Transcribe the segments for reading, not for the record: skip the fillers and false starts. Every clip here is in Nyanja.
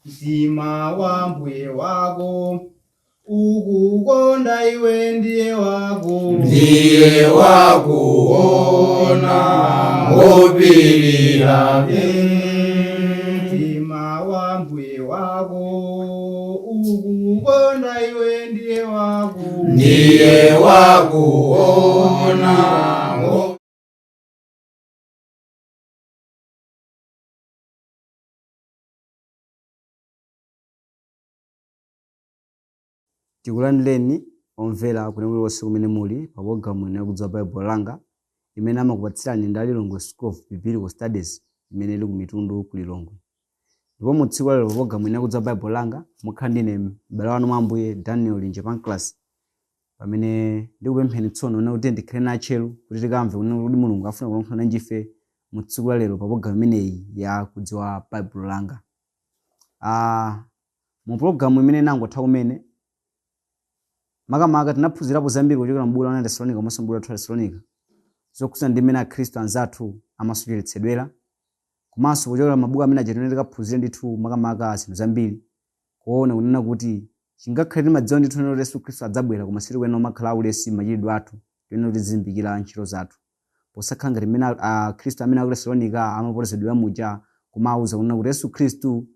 Mtima wa mbuye wako ukukonda iwe ndiye wako Ndiye wakuona ngopirira. Mtima wa mbuye wako ukukonda iwe ndiye wako Ndiye wakuona. Tikulandireni omvera kuna kulikonse kumene muli pa pologalamu ino yakudziwa Baibulo langa imene amakupatsirani ndi a Lilongwe School of Biblical Studies imene ili ku Mitundu ku Lilongwe. Ndipo mu tsiku lalero pa pologalamu ino yakudziwa Baibulo langa mukhala ndine m'bale wanu mwa Ambuye Daniel Linje Pancras, pamene ndikupempheni tsono kunena kuti ndikhale natcheru kuti tikamve kunena kuti Mulungu afuna kulankhula nanji ife mu tsiku lalero pa pologalamu imeneyi ya kudziwa Baibulo langa. Mu pologalamu imene inangotha kumene makamaka tinaphunzirapo zambiri kuchokera mu buku la 1 Tesalonika komanso buku la 2 Tesalonika zokhudzana ndi mmene Akhristu anzathu amasocheretsedwera, komanso kuchokera mabuku amene aja tinene tikaphunzira ndithu makamaka zinthu zambiri, kuona kunena kuti chingakhale timadziwa ndithu kuti Yesu Khristu adzabwera, koma sitikuyenera kumakhala aulesi m'machitidwe athu, tiyenera kuti tizilimbikira ntchito zathu posakhala ngati mmene Akhristu amene aku Tesalonika amapotozedwera muja, kumawuza kunena kuti Yesu Khristu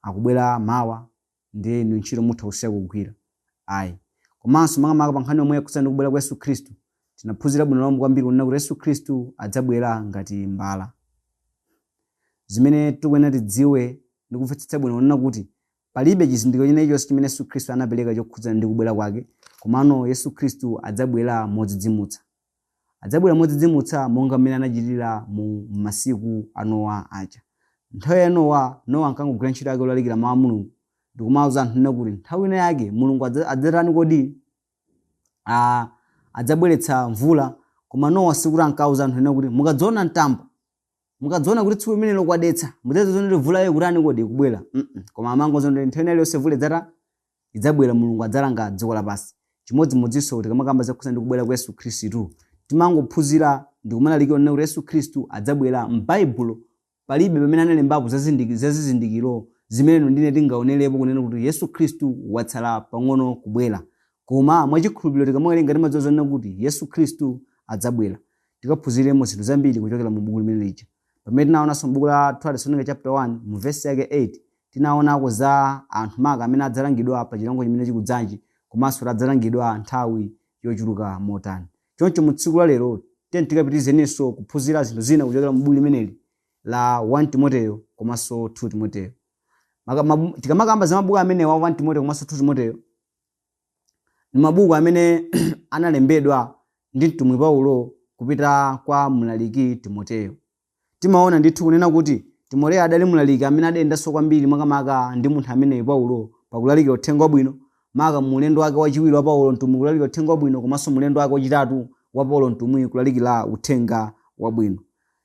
akubwera mawa ndiye inu ntchito mutha kusiya kugwira. Ayi. Komanso makamaka pa nkhani yomwe yakhudzana ndi kubwera kwa Yesu Khristu, tinaphunzira bwino lomwe kwambiri kunena kuti Yesu Khristu adzabwera ngati mbala. Zimene tikuyenera tidziwe ndi kumvetsetsa bwino kunena kuti palibe chizindikiro china chilichonse chimene Yesu Khristu anapereka chokhudzana ndi kubwera kwake, komano Yesu Khristu adzabwera modzidzimutsa. Adzabwera modzidzimutsa monga mmene anachitira mu masiku a Nowa aja. Nthawi ya Nowa, Nowa ankangogwira ntchito yake yolalikira mawu a Mulungu ndi kumawuza anthu kunena kuti nthawi ina yake Mulungu adzatani kodi? Adzabweretsa mvula, koma Nowa sikuti ankawuza anthu kunena kuti mukadzaona mtambo, mukadzaona kuti tsiku limenelo kwadetsa, mudzadziwa kuti mvulayo ikutani kodi? Ikubwera. Koma amangodziwa kuti nthawi ina iliyonse mvula idzabwera, Mulungu adzalanga dziko lapansi. Chimodzimodzinso tikamakamba zokhudzana ndi kubwera kwa Yesu Khristu, timangophunzira ndi kumalalikira kunena kuti Yesu Khristu adzabwera. M'Baibulo palibe pamene analembapo za zizindikiro zimene inu ndine tingaonerepo kunena kuti Yesu Khristu watsala pang'ono kubwera. Koma mwachikhulupiriro tikamawerenga timadziwa zonena kuti Yesu Khristu adzabwera. Tikaphunziremo zinthu zambiri kuchokera mu buku limene lija. Pamene tinaonanso m'buku la 2 Tesalonika chapter 1 mu verse yake 8, tinaonako za anthu maka amene adzalangidwa pa chilango chimene chikudzanji, komanso kuti adzalangidwa nthawi yochuluka motani. Choncho mu tsiku la lero tiyeni tikapitirizenso kuphunzira zinthu zina kuchokera mu buku limeneli la 1 Timoteyo komanso 2 Timoteyo. Tikamakamba za mabuku amenewa 1 Timoteyo komanso 2 Timoteyo, ndi mabuku amene analembedwa ndi mtumwi Paulo kupita kwa mlaliki Timoteyo. Timaona ndithu kunena kuti Timoteyo adali mlaliki amene adayendanso kwambiri makamaka ndi munthu ameneyu Paulo pakulalikira uthenga wabwino, maka mu ulendo wake wachiwiri wa Paulo mtumwi kulalikira uthenga wabwino komanso mu ulendo wake wachitatu wa Paulo mtumwi kulalikira uthenga wabwino.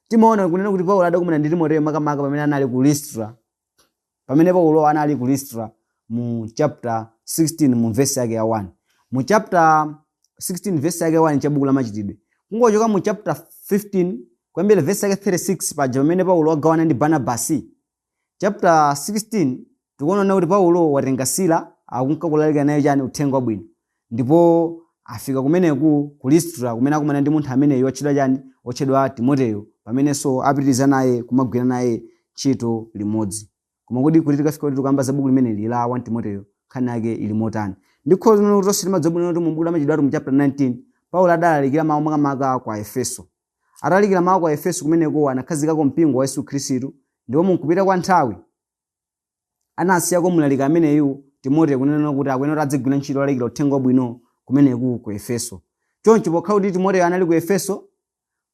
Timaona kunena kuti Paulo adakumana ndi Timoteyo makamaka pamene anali ku Listra. Pamene Paulo anali ku Listra mu chapter 16 mu verse yake ya 1. Mu chapter 16 verse yake ya 1 cha buku la Machitidwe. Kungochoka mu chapter 15 kuyambira verse yake 36 paja pamene Paulo wagawana ndi Barnabasi. Chapter 16 tikuona kuti Paulo watenga Sila akunka kulalikira naye chani uthenga wabwino. Ndipo afika kumeneku ku Listra kumene akumana ndi munthu ameneyu otchedwa chani otchedwa Timoteyo, pamenenso apitiriza naye kumagwira naye ntchito limodzi. Koma kodi kuti tikafika kuti tikamba za buku limeneli la 1 Timoteyo nkhani yake ili motani? Ndikhoza kunena kuti tonse timadziwa bwino kuti mu buku la Machitidwe mu chapter 19 Paulo adalalikira mawu makamaka kwa Efeso. Atalalikira mawu kwa Efeso kumeneko anakhazikako mpingo wa Yesu Khristu, ndipo mukupita kwa nthawi anasiyako mlaliki ameneyu Timoteyo kunena kuti akuyenera kuti adzigwira ntchito yolalikira uthenga wabwino kumeneku ku Efeso. Choncho pokhala kuti Timoteyo anali ku Efeso,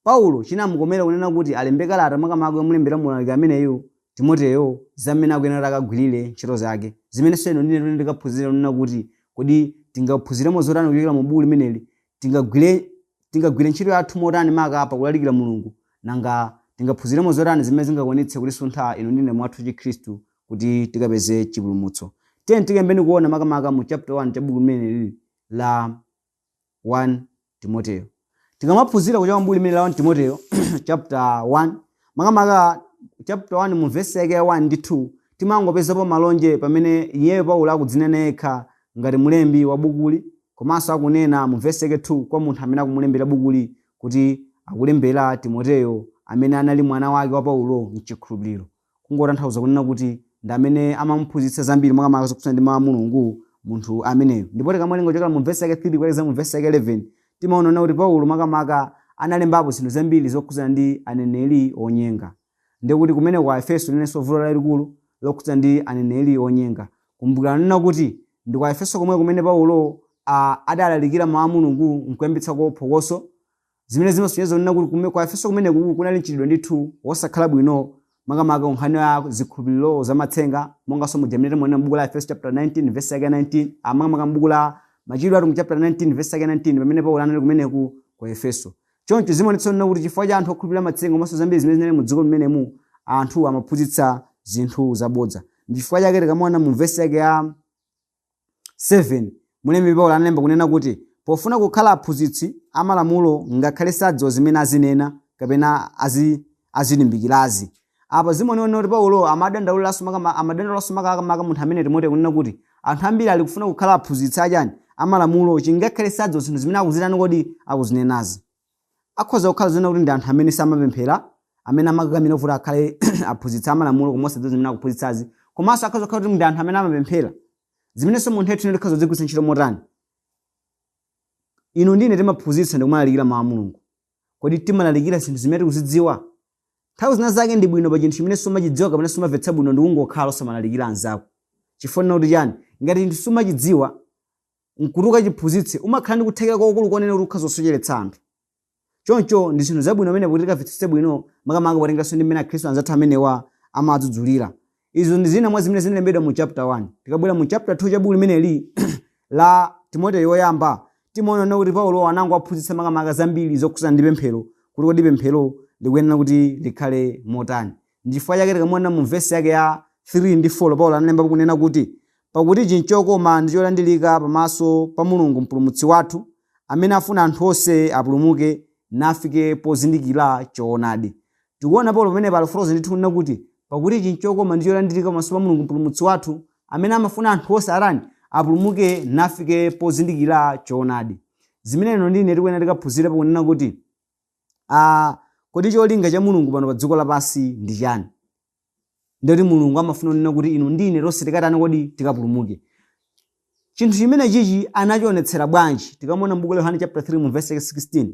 Paulo chinamukomera kunena kuti alembe kalata makamaka yomulembera mlaliki ameneyu Timoteyo za mmene akuyenera kuti akagwirire ntchito zake. Zimenenso inu ndine tikaphunzire kunena kuti kodi tingaphunziremo zotani kuchokera mu buku limeneli, tingagwire ntchito yathu motani maka pakulalikira Mulungu, nanga tingaphunziremo zotani zimene zingakwanitse kutisuntha inu ndine mwathu Chikhristu kuti tikapeze chipulumutso. Tiyeni tikayambeni kuona makamaka mu chapter 1 cha buku limeneli la 1 Timoteyo. Tikamaphunzira kuchoka m'buku limene la 1 Timoteyo chapter 1, makamaka chapter 1 mu verse yake ya 1 ndi 2, Timangopezapo malonje pamene iyeyo Paulo akudzinena yekha ngati mulembi wa bukuli, komanso akunena mu vesi yake 2 kwa munthu amene akumulembera bukuli kuti akulembera Timoteyo amene anali mwana wake wa Paulo mchikhulupiriro, kungotanthauza kunena kuti ndi amene amamuphunzitsa zambiri makamaka zokhudzana ndi mawu a Mulungu munthu ameneyo. Ndipo tikamawerenga kuchokera mu vesi yake 3 kulekeza mu vesi yake 11, timaona kuti Paulo makamaka analembapo zinthu zambiri zokhudzana ndi aneneri onyenga. Ndikuti kumene kwa Efeso linenso vuto lalikulu lokhudzana ndi aneneri onyenga. Kumbukirani nena kuti ndi kwa Efeso komwe kumene Paulo adalalikira mawu a Mulungu nkuyambitsako phokoso, zimene zimasonyeza kunena kuti kwa Efeso kumeneku kunali mchitidwe ndithu wosakhala bwino makamaka nkhani ya zikhulupiriro zamatsenga, monganso muja mmene timaonera m'buku la Efeso chapter 19 verse yake 19, makamaka m'buku la Machitidwe Atumwi chapter 19 verse yake 19, pamene Paulo anali kumeneku ku Efeso. Choncho zimaonetsa kunena kuti chifukwa cha anthu okhulupirira matsenga komanso zambiri zimene zinali mu dziko mmenemu, anthu amaphunzitsa zinthu zabodza. Ndi chifukwa chake tikamaona mu verse yake ya 7, mulembi Paulo analemba kunena kuti pofuna kukhala aphunzitsi amalamulo ngakhale sadziwa zimene azinena kapena azilimbikirazi. Apa zimaoneka kuti Paulo amadandaulanso makamaka munthu amene Timoteyo kunena kuti anthu ambiri ali kufuna kukhala aphunzitsi achani amalamulo chingakhale sadziwa zinthu zimene akuzitani kodi akuzinenazi. Akhoza kukhala zonena kuti ndi anthu amene samapemphera, amene amakakamira kuti akhale aphunzitsi amalamulo koma osadziwa zimene akuphunzitsazi, komanso akhoza kukhala kuti ndi anthu amene amapemphera zimenenso munthu yethu tikhoza kudzigwiritsa ntchito motani. Inu ndine timaphunzitsa ndi kumalalikira mawu a Mulungu. Kodi timalalikira zinthu zimene tikuzidziwa? Nthawi zina zake ndi bwino pa chinthu chimene sumachidziwa kapena sumamvetsa bwino ndi kungokhala osamalalikira anzako. Chifukwa kuti chani? Ngati chinthu sumachidziwa nkuti ukachiphunzitse, umakhala ndi kuthekera kwakukulu konena kuti ukhoza kusocheretsa anthu. Choncho ndi zinthu zabwino pamene kuti tikamvetsetse bwino makamaka potengeranso ndi mmene akhristu anzathu amenewa amadzudzulira. Izo ndi zina mwa zimene zinalembedwa mu chapter 1. Tikabwera mu chapter 2 cha buku limeneli la Timoteyo woyamba, timaona kuti Paulo anangowaphunzitsa makamaka zambiri zokhudzana ndi pemphero, kuti kodi pemphero likuyenera kuti likhale motani. Ndi chifukwa chake tikamuona mu vesi yake ya 3 ndi 4, Paulo analembapo kunena kuti pakuti ichi nchokoma ndi cholandirika pamaso pa Mulungu mpulumutsi wathu, amene afuna anthu onse apulumuke nafike pozindikira choonadi. Tikuona Paulo pamene pali ndithu kunena kuti pakuti ichi nchokoma ndi cholandirika pamaso pa Mulungu mpulumutsi wathu, amene amafuna anthu onse arani apulumuke nafike pozindikira choonadi. Zimene ino ndine tikuyenera tikaphunzire pakunena kuti kodi cholinga cha Mulungu pano pa dziko lapansi ndi chani? Ndoti Mulungu amafuna kunena kuti inu ndine tonse tikatani kodi tikapulumuke. Chinthu chimene chichi anachionetsera bwanji? Tikamuona m'buku la Yohane chapter 3 mu verse 16,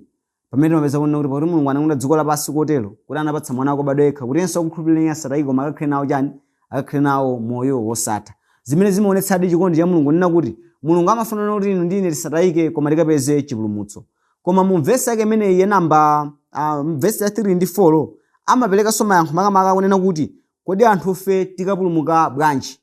pamene timapeza kunena kuti pakuti Mulungu anakonda dziko lapansi kotero kuti anapatsa mwana wake wobadwa yekha, kuti yense wakukhulupirira iye asatayike koma akakhale nawo chani? Akakhale nawo moyo wosatha. Zimene zimaonetsadi chikondi cha Mulungu kunena kuti Mulungu amafuna kuti inu ndine tisatayike koma tikapeze chipulumutso. Koma mu verse yake imeneyi ya namba verse ya 3 ndi 4 amaperekanso mayankho makamaka akunena kuti kodi anthufe tikapulumuka bwanji?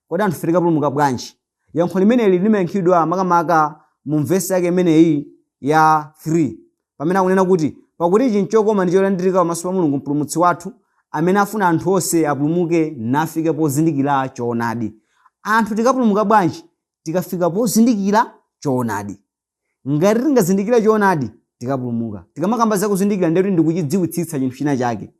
Kodi anthufe tikapulumuka bwanji? Yankho limeneli limayankhidwa makamaka mu verse yake imeneyi ya 3, pamene akunena kuti pakuti ichi nchokoma ndi cholandirika pamaso pa Mulungu mpulumutsi wathu, amene afuna anthu onse apulumuke nafike pozindikira choonadi. Anthu tikapulumuka bwanji? Tikafika pozindikira choonadi. Ngati tingazindikire choonadi tikapulumuka. Tikamakamba za kuzindikira ndiye kuti ndikuchidziwitsitsa chinthu china chake.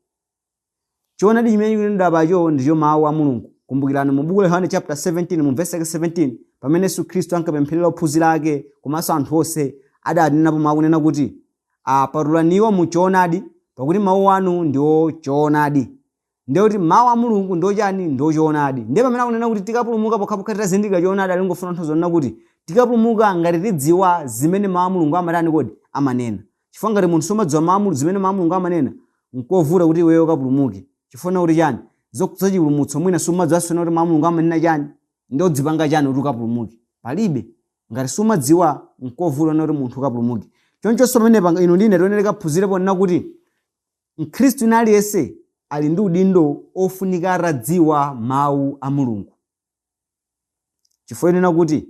Choonadi chimene chikunenedwa apacho ndicho mawu a Mulungu. Kumbukirani mu buku la Yohane chapter 17 mu verse yake 17, pamene Yesu Khristu ankapempherera ophunzira ake komanso anthu onse, adanenapo mawu kunena kuti patulaniwo mu choonadi, pakuti mawu anu ndiwo choonadi. Ndiye kuti mawu a Mulungu ndiwo chani? Ndiwo choonadi. Ndiye pamene akunena kuti tikapulumuka pokhapokha titazindikira choonadi, alingofuna kutanthauza kunena kuti tikapulumuka ngati tidziwa zimene mawu a Mulungu amatani kodi? Amanena. Chifukwa ngati munthu sumadziwa mawu a Mulungu, zimene mawu a Mulungu amanena, nkovuta kuti iweyo ukapulumuke. Chifukwa kuti chani? Za chipulumutso mwina sumadziwanso kuti mawu a Mulungu amanena chani, ndiye udzipanga chani kuti ukapulumuke? Palibe. Ngati sumadziwa, nkovuta kuti munthu ukapulumuke. Chonchonso pamenepa inu ndine tiyenera tikaphunzire ponena kuti Mkhristu wina aliyense ali ndi udindo ofunika atadziwa mawu a Mulungu. Chifukwa chonena kuti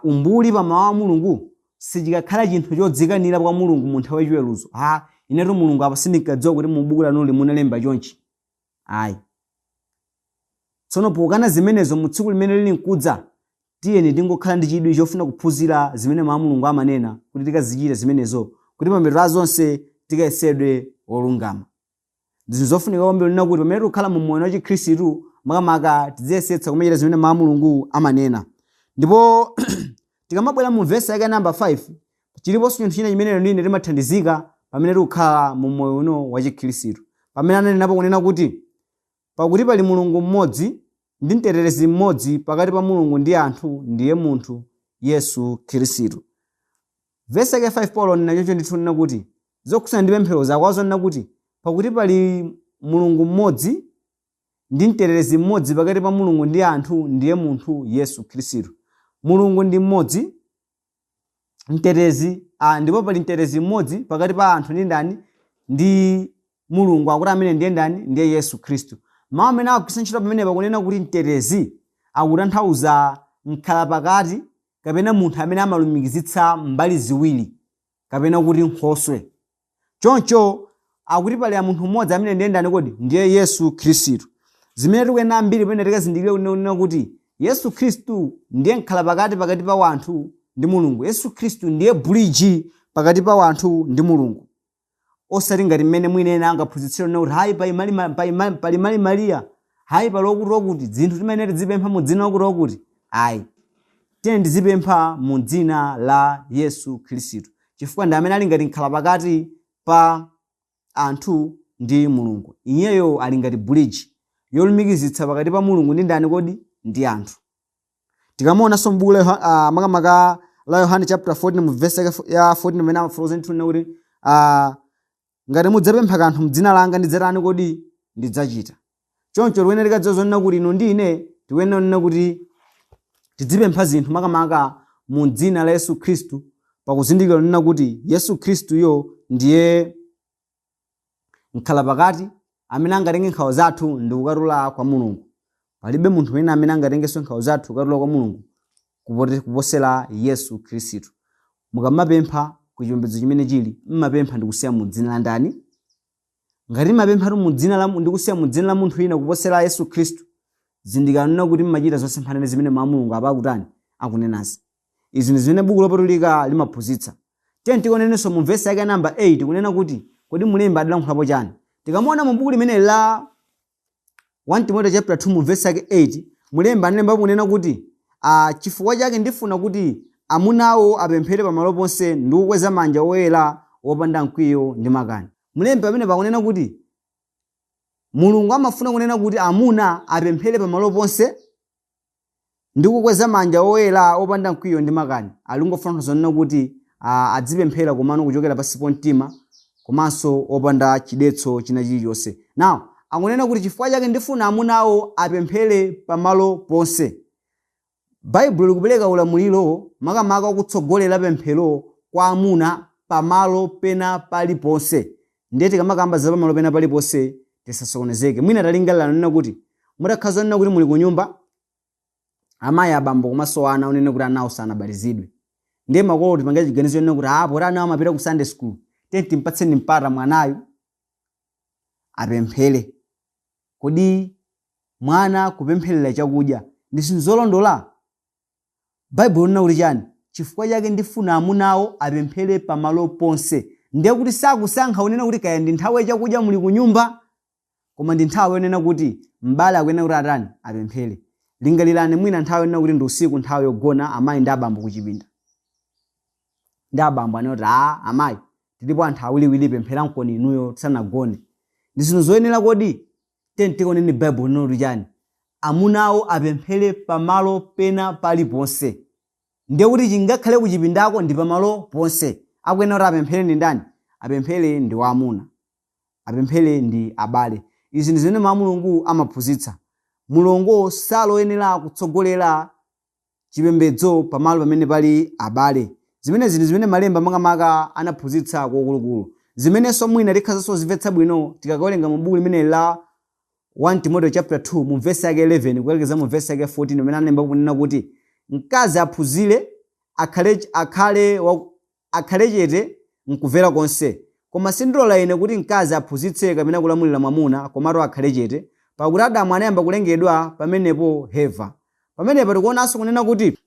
umbuli pa mawu a Mulungu sichikakhala chinthu chodzikanira kwa Mulungu mu nthawi yachiweruzo. Inetu Mulungu apa sindinkadziwa kuti mu buku lanuli munalemba chonchi. Ayi. Tsono pokana zimenezo mu tsiku limene lili nkudza, tiyeni tingokhala ndi chidwi chofuna kuphunzira zimene mawu a Mulungu amanena kuti tikazichite zimenezo, kuti pamapeto a zonse tikayesedwe wolungama. Ndi zinthu zofunika kwambiri kunena kuti pamene tikukhala mu moyo wa Chikhristu, Makamaka tidziyesetsa kumachita zimene mawu a Mulungu amanena. Ndipo tikamabwera mu vesi yake namba 5, chiliponso chinthu china chimene ine timathandizika pamene tikukhala mu moyo uno wa Chikhristu, pamene ananenapo kunena kuti, pakuti pali Mulungu mmodzi ndi mtetezi mmodzi pakati pa Mulungu ndi anthu, ndiye munthu Yesu Khristu. Vesi yake 5, Paulo anena choncho ndithu, nena kuti zokhudzana ndi pemphero zakwazo, nena kuti pakuti pali Mulungu mmodzi ndi mtetezi mmodzi pakati pa Mulungu ndi anthu, ndiye munthu Yesu Khristu. Mulungu ndi mmodzi, mtetezi, ndipo pali mtetezi mmodzi pakati pa anthu ndi ndani? Ndi Mulungu. Akuti amene ndiye ndani? Ndiye Yesu Khristu. Mawu amene akugwiritsa ntchito pamenepa kunena kuti mtetezi akutanthauza mkhala pakati kapena munthu amene amalumikizitsa mbali ziwiri, kapena kuti nkhoswe. Choncho akuti pali munthu mmodzi amene ndiye ndani kodi? Ndiye Yesu Khristu. Zimene tikuyenda ambiri pamene tikazindikire kunena kuti Yesu Khristu ndiye mkhala pakati pakati pa wanthu ndi Mulungu. Yesu Khristu ndiye bridge pakati pa wanthu ndi Mulungu, osati ngati mmene mwina angaphunzitsire kuti hayi, pali mali Mariya, hayi, pali okuti okuti, zinthu timene tizipempha mu dzina okuti okuti. Ayi, tiye tizipempha mu dzina la Yesu Khristu, chifukwa ndi amene ali ngati mkhala pakati pa anthu ndi Mulungu. Iyeyo ali ngati bridge yolumikizitsa pakati pa Mulungu ndi ndani kodi? Ndi anthu. Tikamaonanso m'buku la makamaka la Yohane chapter 14 mu verse ya 14, pamene amafotokoza ndithu kuti ngati mudzapempha kanthu mdzina langa, ndidzatani kodi? Ndidzachita. Choncho tikuyenera tikadziwa zonena kuti inu ndi ine tikuyenera kunena kuti tidzipempha zinthu makamaka mu dzina la Yesu Khristu, pakuzindikira kunena kuti Yesu Khristuyo ndiye mkhala pakati amene angatenge nkhawa zathu ndi kukatula kwa Mulungu. Palibe munthu wina amene angatengenso nkhawa zathu kukatula kwa Mulungu kuposera Yesu Khristu. Mukamapempha ku chipembedzo chimene chili, mmapempha ndi kusiya mu dzina la ndani? Ngati mmapemphatu mu dzina la ndi kusiya mu dzina la munthu wina kuposera Yesu Khristu, zindikirani nena kuti mmachita zosemphana ndi zimene mawu a Mulungu apa akutani? Akunenazi. Izi ndi zimene buku lopatulika limaphunzitsa. Tiye tikaonenso mu vesi yake namba 8 kunena kuti kodi mulembi adalankhulapo chani. Tikamaona mu buku limene la 1 Timothy chapter 2 mu vesi yake 8, mulembi analembapo kunena kuti, chifukwa chake ndifuna kuti amunawo apemphere pamalo ponse ndi kukweza manja oyera wopanda mkwiyo ndi makani. Mulembi pamene pakunena kuti Mulungu amafuna kunena kuti amuna apemphere pamalo ponse ndi kukweza manja oyera opanda mkwiyo ndi makani, alingofuna zonena kuti adzipemphera komano kuchokera pansi pomtima komanso opanda chidetso china chilichonse. Now akunena kuti chifukwa chake ndifuna amunawo apemphere pamalo ponse. Baibulo likupereka ulamuliro makamaka wakutsogolera pemphero kwa amuna pamalo pena paliponse. Ndiye tikamakamba za pamalo pena paliponse, tisasokonezeke. Mwina talingalira nena kuti mutakhala zonena kuti muli ku nyumba, amayi, abambo komanso ana, unene kuti anawo sanabatizidwe. Ndiye makolo tipange chiganizo chonena kuti poti anawo amapita ku Sunday school, tiye timpatseni mpata mwanayu apemphere. Kodi mwana kupempherera chakudya ndi zinthu zolondola? Baibulo linena kuti chani? Chifukwa chake ndifuna amunawo apemphere pamalo ponse. Ndiye kuti sakusankha unena kuti kaya ndi nthawi yachakudya muli ku nyumba, koma ndi nthawi yonena kuti m'bale akuyenera kuti atani? Apemphere. Lingalirani mwina nthawi yonena kuti ndi usiku, nthawi yogona, amayi ndi abambo kuchipinda, ndi abambo anena kuti, amayi, tilipo anthu awiriwiri, pempheramkoni inuyo tisanagone. Ndi zinthu zoyenera kodi? Tiyeni tikaoneni Baibulo linena kuti chani. Amunawo apemphere pamalo pena paliponse. Ndiye kuti chingakhale kuchipindako ndi pamalo ponse. Akuyenera kuti apemphere ndi ndani? Apemphere ndi wamuna, apemphere ndi abale. Izi ndi zimene mawu a Mulungu amaphunzitsa. Mulongo saloyenera kutsogolera chipembedzo pamalo pamene pali abale. Zimenezi ndi zimene malemba makamaka anaphunzitsa kwakulukulu, zimenenso mwina tikhazanso zimvetsa bwino tikakawerenga mu buku limene la 1 Timoteo chapter 2 mu vesi yake 11 kukalekeza mu vesi yake 14, pamene analemba kunena kuti mkazi aphunzire, akhale chete mkumvera konse. Koma sindilola ine kuti mkazi aphunzitse kapena kulamulira mwamuna, komatu akhale chete. Pakuti Adamu anayamba kulengedwa, pamenepo Heva. Pamenepa tikuonanso kunena kuti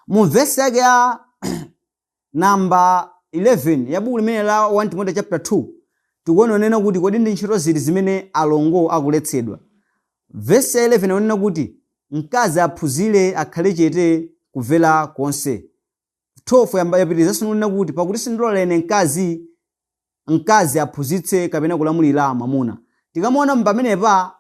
mu vesi yake ya namba 11 ya buku limene la 1 Timoteo chapter 2, tikuona kunena kuti kodi ndi ntchito ziti zimene alongo akuletsedwa. Vesi ya 11 akunena kuti mkazi aphunzire akhale chete kumvera konse. 12 yapitirizanso kunena kuti pakuti sindilola ine mkazi aphunzitse kapena kulamulira mwamuna. Tikamaona pamenepa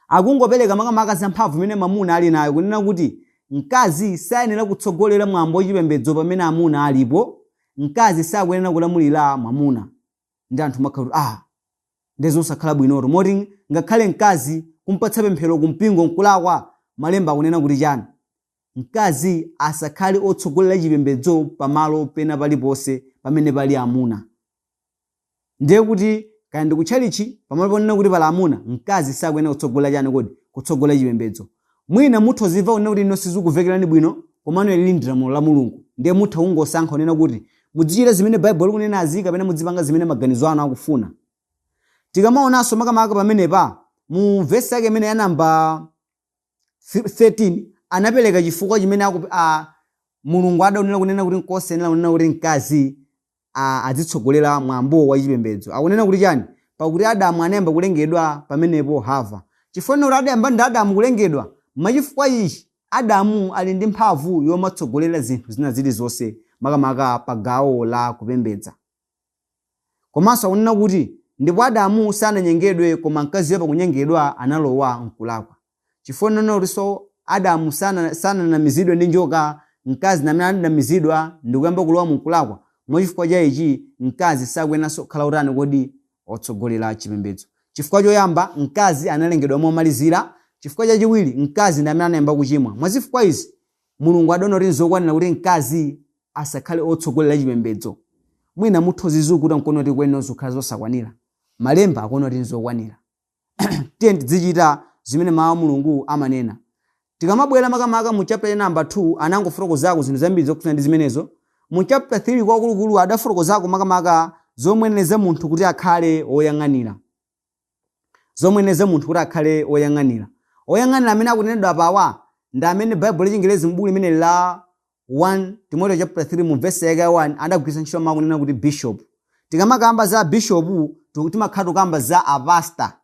akungopereka makamaka za mphamvu imene mwamuna ali nayo, kunena kuti mkazi sayenera kutsogolera mwambo wachipembedzo pamene amuna alipo. Mkazi sakuyenera kulamulira mwamuna. Ndi anthu makhala kuti ndezosakhala bwinoto, moti ngakhale mkazi kumpatsa pemphero kumpingo nkulakwa. Malemba akunena kuti chani? Mkazi asakhale otsogolera chipembedzo pamalo pena paliponse pamene pali amuna. Ndiye kuti kaya ndi kutchalichi, pamalo ponena kuti pali amuna, mkazi sakuyenera kutsogolera chani kodi? Kutsogolera chipembedzo. Mwina mutha kuzimva kunena kuti ino sizikuvekerani bwino, komano ili ndi lamulo la Mulungu. Ndiye mutha kungosankha kunena kuti mudzichita zimene Baibulo likunenazi kapena mudzipanga zimene maganizo anu akufuna. Tikamaonanso makamaka pamenepa mu vesi yake imene ya namba 13, anapereka chifukwa chimene Mulungu adaonera kunena kuti nkosayenera kunena kuti mkazi adzitsogolera mwambo wa chipembedzo. Akunena kuti chani? Pakuti Adamu anayamba kulengedwa, pamenepo Hava. Chifukwa kuti adayamba ndi Adamu kulengedwa, mwachifukwa ichi Adamu ali ndi mphamvu yomatsogolera zinthu zina zilizonse makamaka pa gawo la kupembedza. Komanso akunena kuti ndipo Adamu sananyengedwe, koma mkaziyo pakunyengedwa analowa mkulakwa. Chifukwa kuti Adamu sananamizidwe ndi njoka, mkazi namene ananamizidwa ndikuyamba kulowa mkulakwa. Mwachifukwa cha ichi mkazi sakuyeneranso kukhala utani kodi? Otsogolera chipembedzo. Chifukwa choyamba, mkazi analengedwa momalizira. Chifukwa chachiwiri, mkazi ndi amene anayamba kuchimwa. Mwazifukwa izi Mulungu adaona kuti nzokwanira kuti mkazi asakhale otsogolera chipembedzo. Mwina mutha kuzizukuta nkuona kuti kwenu zikhala zosakwanira. Malemba akuona kuti nzokwanira. Tiye tidzichita zimene mawu a Mulungu amanena. Tikamabwera makamaka mu chapter number 2, anangofotokozako zinthu zambiri zokhudzana ndi zimenezo. Mu chapter 3 kwakulukulu adafotokozako makamaka zomweneza munthu kuti akhale woyang'anira. Zomweneza munthu kuti akhale woyang'anira. Oyang'anira amene akunenedwa apawa ndi amene Baibulo lachingerezi m'buku limene la 1 Timoteo chapter 3 mu verse yake ya 1 adagwiritsa ntchito mawu kunena kuti bishop. Tikamakamba za bishop timakhala tukamba za apasta.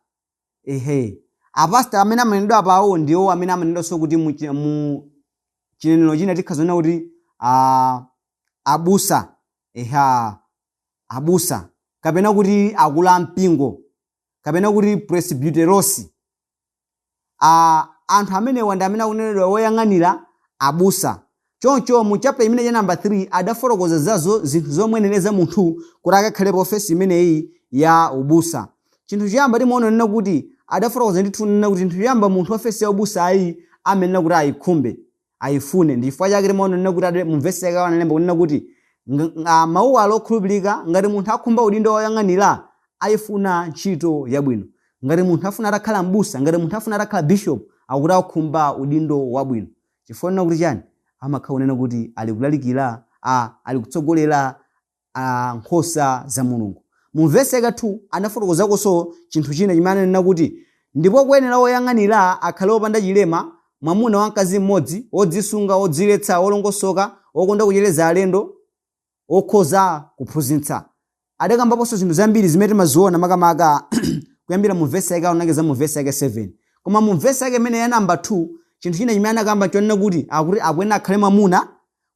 Ehe, apasta amene amanenedwa apawo ndiwo amene amanenedwanso kuti mu chinenero china tikhoza kuti abusa. Eha, abusa kapena kuti akulu ampingo kapena kuti presbyterosi. Anthu amenewa ndi amene akunenedwa woyang'anira, abusa. Choncho mu chapter imene cha number 3 adafotokoza zazo zinthu zomwenereza munthu kuti akakhale pa ofesi imeneyi ya ubusa. Chinthu choyamba timaona nena kuti adafotokoza ndithu nena kuti chinthu choyamba munthu ofesi ya ubusa ayi amenena kuti ayikhumbe, ayifune. Ndi chifukwa chake timaona nena kuti mu vesi yake analemba kunena kuti mawuwa ali okhulupirika, ngati munthu akhumba udindo woyang'anira ayifuna ntchito yabwino. Ngati munthu afuna atakhala mbusa, ngati munthu afuna atakhala bishop, akuti akhumba udindo wabwino. Chifukwa nena kuti chani? Amakhala kunena kuti ali kulalikira, ali kutsogolera nkhosa za Mulungu. Mu vesi yake 2 anafotokozakonso chinthu china chimene ananena kuti ndipo kuyenera woyang'anira akhale wopanda chilema, mwamuna wa mkazi mmodzi, wodzisunga, wodziletsa, wolongosoka, wokonda kuchereza alendo, wokhoza kuphunzitsa. Adakambaponso zinthu zambiri zimene timaziona makamaka kuyambira mu vesi yake aonakeza mu vesi yake 7. Koma mu vesi yake imene ya namba 2, chinthu china chimene anakamba chonena kuti akuti akuyenera akhale mwamuna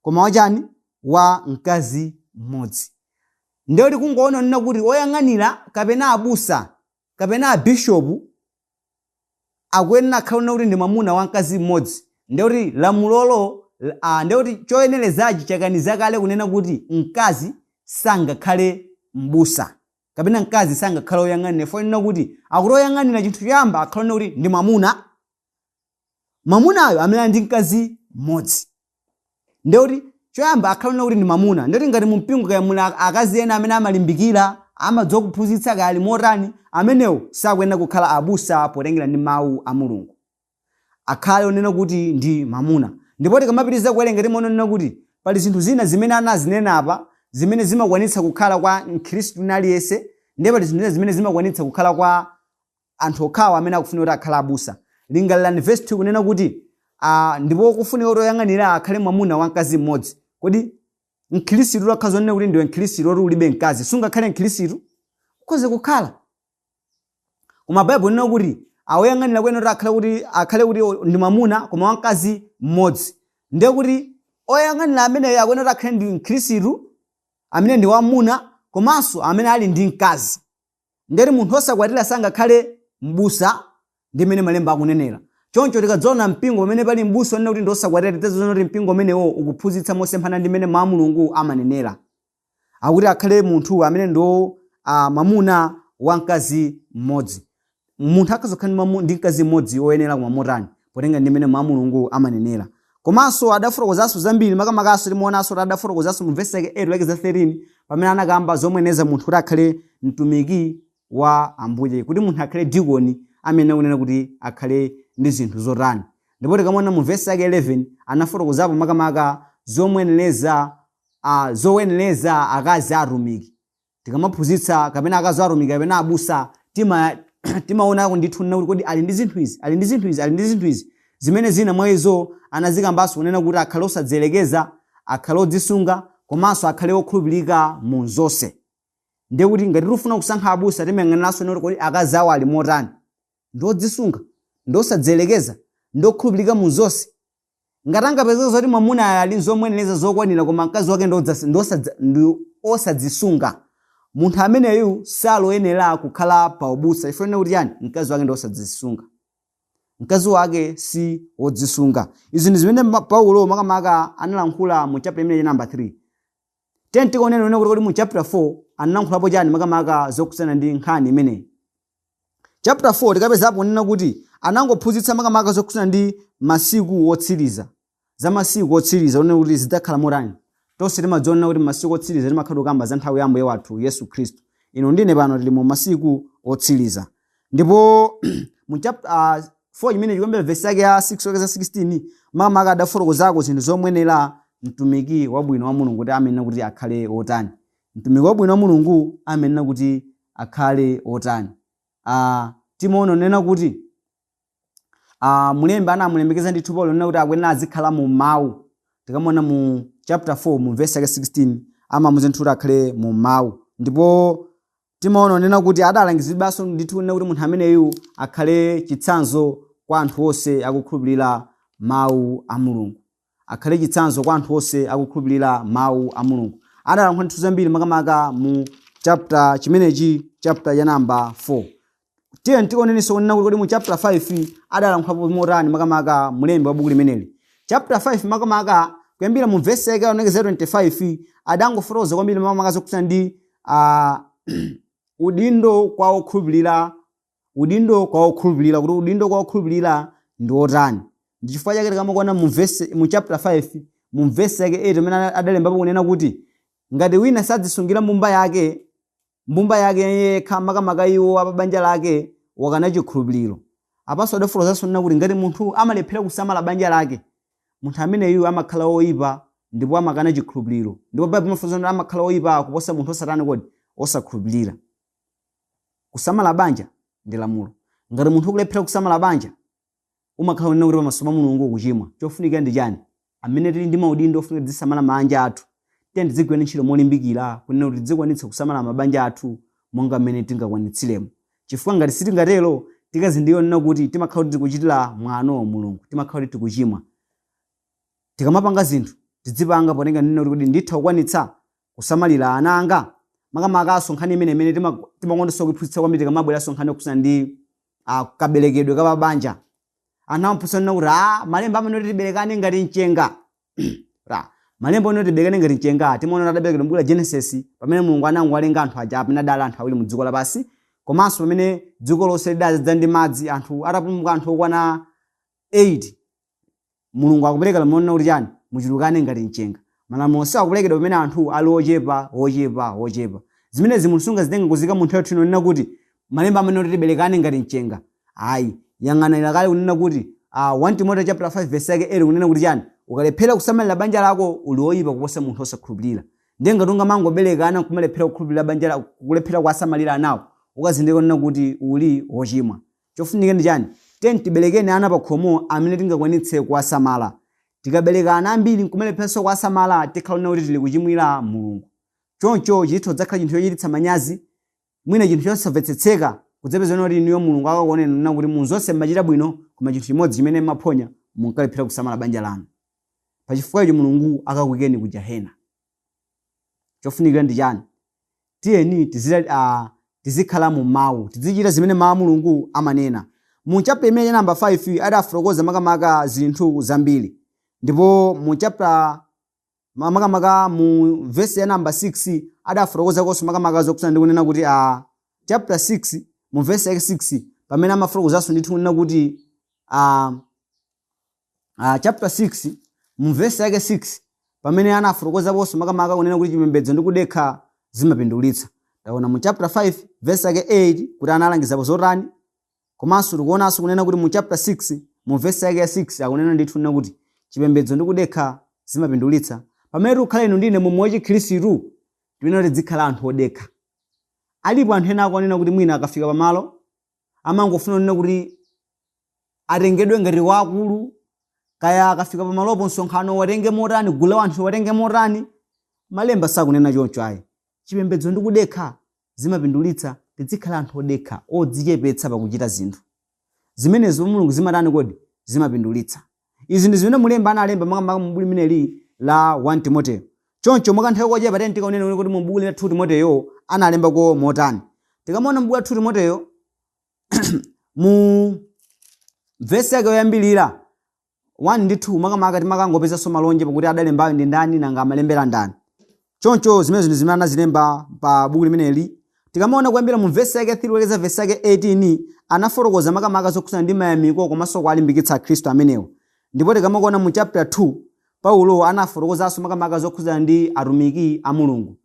koma wachani? Wa mkazi mmodzi. Ndiye kuti kungoona nena kuti woyang'anira kapena abusa kapena abishopu akuyenera akhale nena kuti ndi mwamuna wa mkazi mmodzi, ndiye kuti lamulolo, ndiye kuti choyenerezachi chakaniza kale kunena kuti mkazi sangakhale mbusa kapena mkazi sangakhale woyang'anira. Fonena kuti akuti woyang'anira chinthu choyamba akhale nena kuti ndi mwamuna, mwamunayo amene ali ndi mkazi mmodzi. Ndiye kuti choyamba akhale nena kuti ndi mwamuna. Ndiye kuti ngati mumpingo kaya muli akazi ena amene amalimbikira, amadziwa kuphunzitsa kaya ali motani, amenewo sakuyenera kukhala abusa potengera ndi mawu a Mulungu. Akhale onena kuti ndi mwamuna. Ndipo tikamapitiriza kuwerenga timaona nena kuti pali zinthu zina zimene anazinena apa zimene zimakwanitsa kukhala kwa mkhristu aliyense, ndiye pali zinthu zina zimene zimakwanitsa kukhala kwa anthu okhawa amene akufuna kuti akhale abusa. Lingalirani verse 2 kunena kuti ndipo kufunika kuti oyang'anira akhale mwamuna wa mkazi mmodzi. Kodi mkhristu akhoza kunena kuti ndiwe mkhristu oti ulibe mkazi, sungakhale mkhristu? Ukhoza kukhala. Koma Baibulo linena kuti Awoyang'anira kuyenera kuti akhale kuti ndi mwamuna koma wamkazi mmodzi. Ndiye kuti oyang'anira ameneyo akuyenera kuti akhale ndi mkhristu amene ndi wamuna komanso amene ali ndi mkazi. Ndeti munthu osakwatira sangakhale m'busa, ndi mmene malemba akunenera. Choncho tikadzaona mpingo pamene pali m'busa onena kuti ndi osakwatira, tidzaona kuti mpingo umenewo ukuphunzitsa mosemphana ndi mmene mawu a Mulungu amanenera. Akuti akhale munthu amene ndi mwamuna wa mkazi mmodzi. Munthu akhoza kukhala ndi mkazi mmodzi woyenera koma motani, potenga ndi mmene mawu a Mulungu amanenera. Komanso adafotokozanso zambiri, makamakaso timaonanso kuti adafotokozanso mu vesi yake 8 kulekeza 13 pamene anakamba zomweneza munthu kuti akhale mtumiki wa Ambuye, kuti munthu akhale dikoni amene akunena kuti akhale ndi zinthu zotani. Ndipo tikamaona mu vesi yake 11 anafotokozapo makamaka zoweneleza akazi atumiki. Tikamaphunzitsa kapena akazi atumiki kapena abusa, timaonako ndithu kuti kodi ali ndi zinthu izi, ali ndi zinthu izi, ali ndi zinthu izi, zimene zina mwa izo anazikambanso kunena kuti akhale osadziyerekeza, akhale odzisunga, komanso akhale okhulupirika mu zonse. Ndiye kuti ngati tikufuna kusankha abusa, timayang'aniranso kuti kodi akazi awo ali motani, ndi odzisunga, ndi osadziyerekeza, ndi okhulupirika mu zonse. Ngati angapezeka zoti mwamuna ali zomweneleza zokwanira koma mkazi wake ndi osadzisunga, munthu ameneyu saloyenera kukhala pa ubusa. Chifukwa kuti chani? Mkazi wake ndi osadzisunga, mkazi wake si wodzisunga. Izi ndi zimene Paulo makamaka analankhula mu chapter imene namba 3. Tiyeni tikaoneni kuti kodi mu chapter 4 analankhulapo chani makamaka zokhudzana ndi nkhani imeneyi. Chapter 4 tikapezapo kunena kuti anangophunzitsa makamaka zokhudzana ndi masiku otsiriza, za masiku otsiriza, kunena kuti zidzakhala motani. Tonse timadziona kuti masiku otsiriza timakhala kukamba za nthawi ya Ambuye wathu Yesu Khristu. Ino ndine pano tili mu masiku otsiriza. Ndipo mu chapter 4 chimene chikuyambira vesi yake ya 6 kulekeza 16, makamaka adafotokozako zinthu zomwenera mtumiki wabwino wa Mulungu kuti amenena kuti akhale wotani. Mtumiki wabwino wa Mulungu amenena kuti akhale wotani. Timaona nena kuti mulembe anamulembekeza ndithu Paulo nena kuti akuyenera azikhala mu mawu. Tikamaona mu chapter 4 mu verse yake 16 amamuza ndithu kuti akhale mu mawu. Ndipo timaona nena kuti adalangizidwanso ndithu nena kuti munthu ameneyu akhale chitsanzo kwa anthu onse akukhulupirira mawu a Mulungu, akhale chitsanzo kwa anthu onse akukhulupirira mawu a Mulungu. Adalankhula ndithu zambiri makamaka mu chapter chimenechi, chapter ya namba 4. Tiye tikaonenso kunena kuti kodi mu chapter 5 adalankhulapo motani makamaka mulembi wa buku limeneli. Chapter 5 makamaka kuyambira mu verse yake kulekeza 25 adangofotokoza kwambiri makamaka zokhudzana ndi udindo kwa okhulupirira, udindo kwa okhulupirira, kuti udindo kwa okhulupirira ndi otani. Ndi chifukwa chake tikamakuona mu chapter 5 mu verse yake 8 amene adalembapo kunena kuti ngati wina sadzisungira mbumba yake yekha, makamaka iwo apa banja lake, wakana chikhulupiriro. Apanso adafotokozanso kunena kuti ngati munthu amalephera kusamala banja lake, munthu ameneyu amakhala woyipa ndipo amakana chikhulupiriro. Ndipo Baibulo limafotokoza kuti amakhala woyipa kuposa munthu osatani kodi, osakhulupirira. Kusamala banja ndi lamulo. Ngati munthu ukulephera kusamala banja, umakhala unena kuti pamaso pa Mulungu ukuchimwa. Chofunika ndi chani? Amene tili ndi maudindo ofunika tizisamala mabanja athu, tiye tizigwira ntchito molimbikira kunena kuti tizikwanitsa kusamala mabanja athu monga mmene tingakwanitsiremo. Chifukwa ngati sitingatero, tikazindikira kunena kuti timakhala kuti tikuchitira mwano Mulungu, timakhala kuti tikuchimwa. Tikamapanga zinthu, tizipanga potenga nena kuti kodi nditha kukwanitsa kusamalira ana anga. Makamakaso nkhani imene timakondanso kuiphunzitsa kwambiri tikamabweranso nkhani yokhudzana ndi kaberekedwe ka pabanja. Anthu amaphunzitsa kunena kuti malemba amene kuti tiberekane ngati mchenga. Malemba amene kuti tiberekane ngati mchenga timaona kuti adaberekedwa m'buku la Genesis pamene Mulungu anangowalenga anthu aja amene adali anthu awiri mu dziko lapansi, komanso pamene dziko lonse lidadzaza ndi madzi, anthu atapulumuka anthu okwana 8, Mulungu akupereka lamulo lonena kuti chani, muchulukane ngati mchenga. Malamulo onse akuperekedwa pamene anthu ali ochepa, ochepa, ochepa. Zimenezi munthu sungazitenge kuzika munthu yathu inonena kuti malemba amene kuti tiberekane ngati mchenga. Ayi, yang'anira kale kunena kuti 1 Timothy chapter 5 verse yake 8 kunena kuti chani, ukalephera kusamalira banja lako uli oyipa kuposa munthu osakhulupirira. Ndiye ngati ungamangoberekana nkumalephera kukhulupirira banja lako, kulephera kuwasamalira anawo, ukazindikira kunena kuti uli wochimwa. Chofunika ndi chani? Tiyeni tiberekeni ana pakhomo amene tingakwanitse kuwasamala. Tikabereka ana ambiri nkumalepheranso kuwasamala, tikhala kunena kuti tili kuchimwira Mulungu. Choncho chitha kudzakhala chinthu chochititsa manyazi, mwina chinthu chosamvetsetseka Kudzapeza kuti inuyo Mulungu akakuoneni nena kuti mu zonse mmachita bwino, koma chinthu chimodzi chimene mmaphonya, munkalephera kusamala banja lanu. Pachifukwa icho Mulungu akakuikeni ku jahena. Chofunikira ndi chani? Tiyeni tizikhala mu mawu, tizichita zimene mawu a Mulungu amanena. Mu chapter imene namba 5 adafotokoza makamaka zinthu zambiri, ndipo mu chapter makamaka mu verse ya namba 6 adafotokozakonso makamaka zokhudzana ndi kunena kuti chapter 6 mu verse ya 6, pamene amafotokozanso ndithu kunena kuti chapter 6 mu verse yake 6, pamene anafotokozaponso makamaka kunena kuti chipembedzo ndi kudekha zimapindulitsa. Taona mu chapter 5 verse yake 8 kuti analangizapo zotani, komanso tikuonanso kunena kuti mu chapter 6 mu verse yake ya 6 akunena ndithu kunena kuti chipembedzo ndi kudekha zimapindulitsa. Pamene tikukhala inu ndine mu moyo wachikhristu, tiyenera tizikhala anthu odekha. Alipo anthu ena akunena kuti mwina akafika pamalo amangofuna kunena kuti atengedwe ngati wakulu, kaya akafika pamalopo msonkhano watenge motani, gulu la anthu watenge motani. Malemba sakunena choncho ayi. Chipembedzo ndi kudekha zimapindulitsa. Tizikhala anthu odekha, odzichepetsa pakuchita zinthu zimenezo. Mulungu zimatani kodi? Zimapindulitsa. Izi ndi zimene mulemba analemba makamaka mu buku limeneli la 1 Timoteyo. Choncho mwakanthawi kochepa tiyeni tikaoneni kuti mu buku la 2 Timoteyo analembako motani. Tikamaona mu buku la 2 Timoteyo mu vesi yake yoyambirira 1 ndi 2 makamaka, timakangopezanso malonje pakuti adalembayo ndi ndani, nanga amalembera ndani. Choncho zimenezo ndi zimene anazilemba pa buku limeneli. Tikamaona kuyambira mu vesi yake 3 kulekeza vesi yake 18, anafotokoza makamaka zokhudzana ndi mayamiko komanso kuwalimbikitsa akhristu amenewo. Ndipo tikamaona mu chapter 2, Paulo anafotokozanso makamaka zokhudzana ndi atumiki a Mulungu.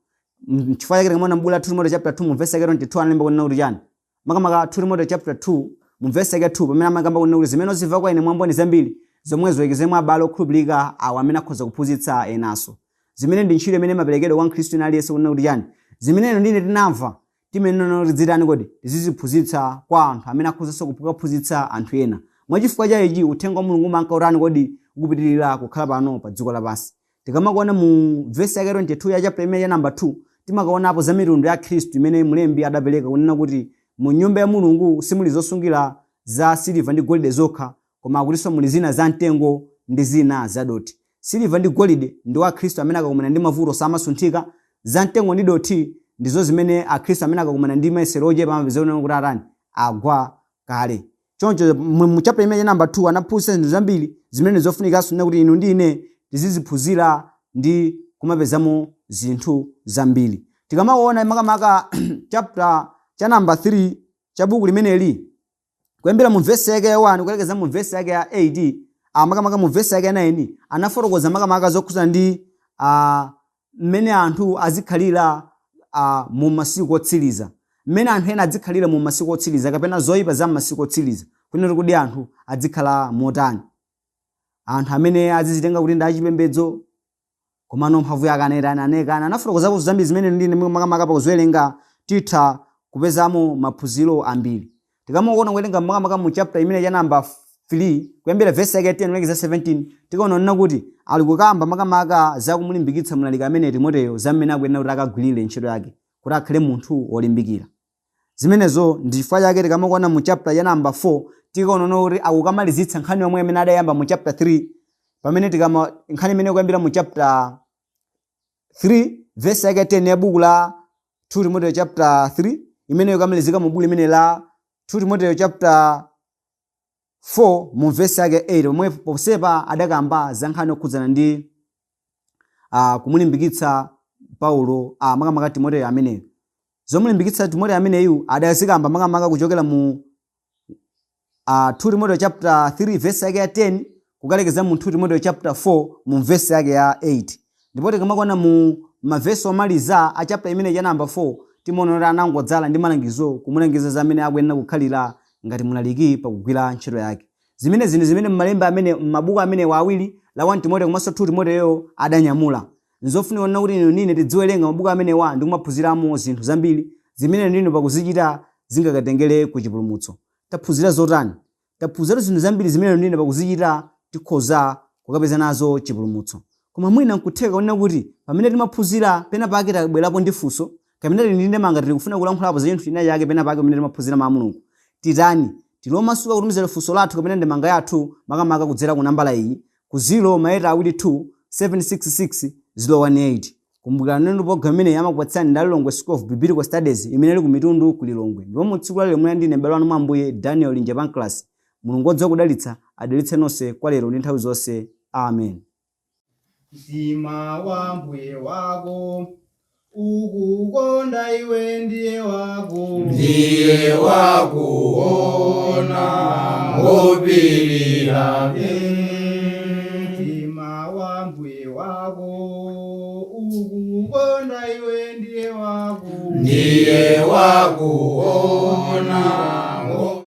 Chifukwa chake tikamaona m'buku la 2 Timoteo chapter 2 mu vesi yake 22, analemba kunena kuti chani? Makamaka 2 Timoteo chapter 2 mu vesi yake 2, pamene amakamba kunena kuti zimene uzimva kwa ine mwamboni zambiri, zomwezo uikize mwa abale okhulupirika awo amene akhoza kuphunzitsa enanso. Zimene ndi ntchito imene imaperekedwa kwa mkhristu ina aliyense, kunena kuti chani? Zimene inu ndine tinamva, timenena kuti zitani kodi? Tiziziphunzitsa kwa anthu amene akhozanso kuphunzitsa anthu ena. Mwachifukwa cha ichi uthenga wa Mulungu umanka utani kodi? Ukupitirira kukhala pano pa dziko lapansi. Tikamakuona mu vesi yake 22 ya chapter imene ya namba 2, timakaonapo za mitundu ya Khristu imene mlembi adapereka, kunena kuti mu nyumba ya Mulungu simuli zosungira za siliva ndi golide zokha, koma akutinso muli zina za mtengo ndi zina za dothi. Siliva ndi golide ndi wa Khristu amene akakumana ndi mavuto samasunthika. Za mtengo ndi dothi ndizo zimene akhristu amene akakumana ndi mayesero ochepa amapeza kunena kuti atani? Agwa kale. Choncho mu chapter imene ya namba 2 anaphunzitsa zinthu zambiri zimene zofunikanso kunena kuti inu ndi ine tiziziphunzira ndi kumapezamo zinthu zambiri. Tikamaona makamaka chapter cha namba 3 cha buku limeneli, kuyambira mu vesi yake ya 1 kulekeza mu vesi yake ya 8, makamaka mu vesi yake ya 9, anafotokoza makamaka zokhudzana ndi mmene anthu azikhalira mu masiku otsiriza, mmene anthu ena azikhalira mu masiku otsiriza, kapena zoyipa za masiku otsiriza, kunena kuti anthu azikhala motani, anthu amene azizitenga kuti ndi achipembedzo komano mphamvu yake anayitani? Anayikana. Anafotokozapo zambiri zimene ndine makamaka pakuziwerenga titha kupezamo maphunziro ambiri. Tikamaona kuwerenga makamaka mu chapter imene ya namba 3 kuyambira verse yake 10 kulekeza 17, tikaona nena kuti ali kukamba makamaka za kumulimbikitsa mlaliki amene Timoteyo za mmene akuyenera kuti akagwirire ntchito yake kuti akhale munthu wolimbikira. Zimenezo ndi chifukwa chake tikamakuona mu chapter ya namba 4, tikaona kuti akukamalizitsa nkhani yomwe imene adayamba mu chapter 3, pamene tikama nkhani imene kuyambira mu chapter 3 verse yake 10 ya buku la 2 Timoteo chapter 3, imene ikamalizika mu buku limene la 2 Timoteo chapter 4 mu verse yake 8, pomwe posepa adakamba za nkhani yokhudzana ndi kumulimbikitsa Paulo, makamaka Timoteyo ameneyo. Zomulimbikitsa Timoteyo ameneyu adazikamba makamaka kuchokera mu 2 Timoteo chapter 3 verse yake ya 10 kukalekeza mu 2 Timoteo chapter 4 mu verse yake ya 8. Ndipo tikamakuona mu mavesi omaliza a chapter imene ya namba 4, timaona kuti anangodzala ndi malangizo, kumulangiza za amene akuyenera kukhalira ngati mlaliki pakugwira ntchito yake. Zimene zinthu zimene mmalemba amene m'mabuku amene awiri, la 1 Timoteo komanso 2 Timoteyo, adanyamula. Nzofunika kunena kuti inu ndine tidziwerenga mabuku amenewa ndi kumaphunziramo zinthu zambiri zimene ndinu pakuzichita zingakatengere ku chipulumutso. Taphunzira zotani? Taphunzira zinthu zambiri zimene ndine pakuzichita tikhoza kukapeza nazo chipulumutso. Koma mwina nkutheka kunena kuti pamene timaphunzira pena pake tabwerapo ndi funso. Kapena tili ndi ndemanga, tili kufuna kulankhulapo za chinthu china chake pena pake pamene timaphunzira mawu a Mulungu. Titani? Tili omasuka kutumizira funso lathu kapena ndemanga yathu makamaka kudzera ku nambala iyi ku 0 maeta awiri 2 766 018. Kumbukirani kuti programu imeneyi amakupatsirani ndi a Lilongwe School of Biblical Studies imene ili ku Mitundu ku Lilongwe. Ndipo mu tsiku la lero munali ndine m'bale wanu mwa Ambuye Daniel Linje Pancras. Mulungu wodziwa kudalitsa adalitse nonse kwa lero ndi nthawi zonse. Amen. Mtima wa mbuye wako ukukonda iwe ndiye wako. Ndiye wakuona ngopirira. Mtima wa mbuye wako ukukonda iwe ndiye wako. Ndiye wakuona.